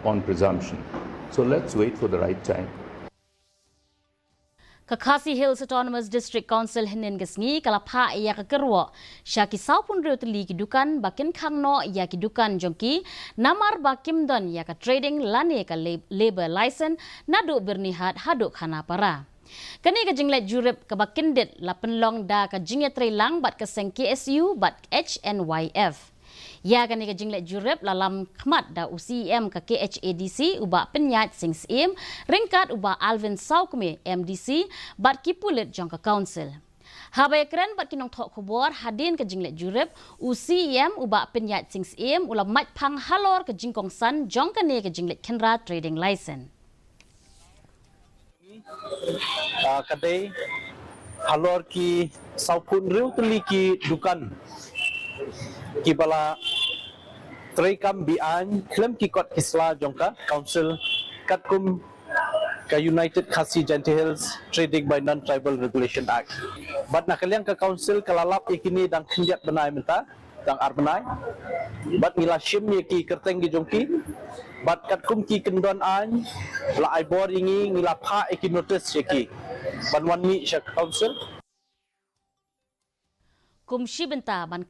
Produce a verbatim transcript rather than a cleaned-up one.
on presumption. So let's wait for the right time. Ka Khasi Hills Autonomous District Council hynnin ka sngi ka la phah ïa ka kyrwoh sha ki sawphew hynriew tylli ki dukan ba kin khang noh ïa ki dukan jong ki namar ba kim don ïa ka trading lane ka lab- labour license naduh Byrnihat haduh Khanapara. Kane ka jingleit jurip kaba kyndit la pynlong da ka jingïatreilang bad ka seng K S U bad H N Y F. Ïa kane ka jingleit jurip la lam khmat da u C E M ka K H A D C u Bah Pynïaid Sing Syiem, ryngkat u Bah Alvin Sawkmie M D C bad ki pulit jong ka council. Haba ïakren bad ki nongthoh khubor hadien ka jingleit jurip, u C E M u Bah Pynïaid Sing Syiem u la mait phang halor ka jingkongsan jong kane ka jingleit khynra trading license. Ah, ka dei halor ki sawphew hynriew tylli ki dukan kiba la treikam be-aiñ khlem ki kot ki sla jong ka council katkum ka United Khasi Jaintia Hills Trading by Non-Tribal Regulation Act. Bad na ka liang ka council ka la lap ïa kine dang khyndiat bnai mynta, dang ar bnai. Bad ngi la shim ïa ki kyrteng ki jong ki. Bad katkum ki kyndon aiñ la ai bor ïa ngi, ngi la phah ïa ki notice ïa ki ban wan mih sha council. Kum shi bynta ban